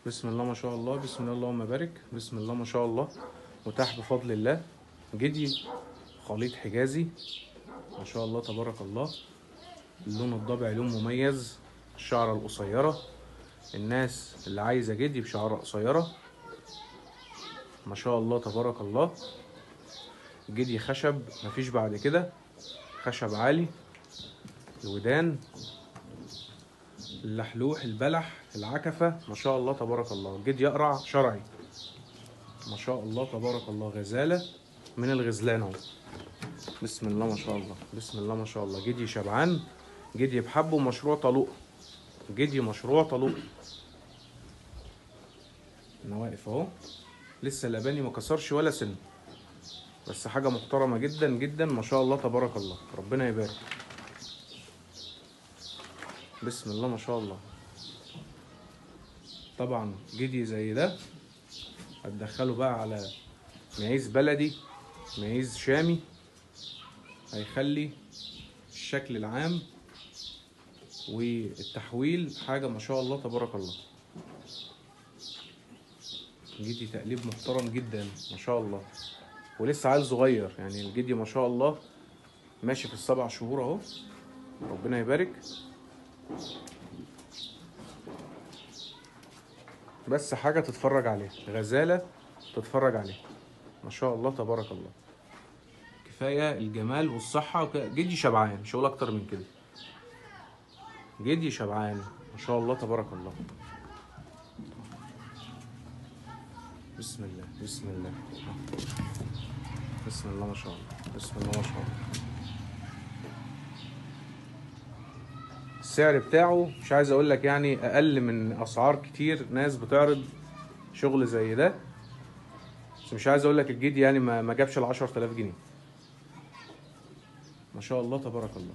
بسم الله ما شاء الله، بسم الله اللهم بارك، بسم الله ما شاء الله. متاح بفضل الله. جدي خليط حجازي ما شاء الله تبارك الله. اللون الضبع لون مميز، الشعرة القصيرة. الناس اللي عايزة جدي بشعرة قصيرة ما شاء الله تبارك الله. جدي خشب مفيش بعد كده، خشب عالي. الودان، اللحلوح، البلح، العكفة، ما شاء الله تبارك الله. جدي يقرع شرعي ما شاء الله تبارك الله. غزالة من الغزلان اهو. بسم الله ما شاء الله، بسم الله ما شاء الله. جدي شبعان، جدي بحبه، مشروع طلوق. جدي مشروع طلوق. انا واقف اهو، لسه اللباني ما كسرش ولا سن، بس حاجة محترمة جدا جدا ما شاء الله تبارك الله، ربنا يبارك. بسم الله ما شاء الله. طبعا جدي زي ده هتدخله بقى على معيز بلدي، معيز شامي، هيخلي الشكل العام والتحويل حاجة ما شاء الله تبارك الله. جدي تقليب محترم جدا ما شاء الله، ولسه عيل صغير يعني. الجدي ما شاء الله ماشي في ال7 شهور اهو، ربنا يبارك. بس حاجة تتفرج عليها، غزالة تتفرج عليها ما شاء الله تبارك الله. كفاية الجمال والصحة. جدي شبعان، مش هقول أكتر من كده. جدي شبعان ما شاء الله تبارك الله. بسم الله، بسم الله، بسم الله ما شاء الله، بسم الله ما شاء الله. السعر بتاعه مش عايز اقول لك يعني اقل من اسعار كتير ناس بتعرض شغل زي ده، بس مش عايز اقول لك الجدي يعني ما جابش ال 10000 جنيه. ما شاء الله تبارك الله.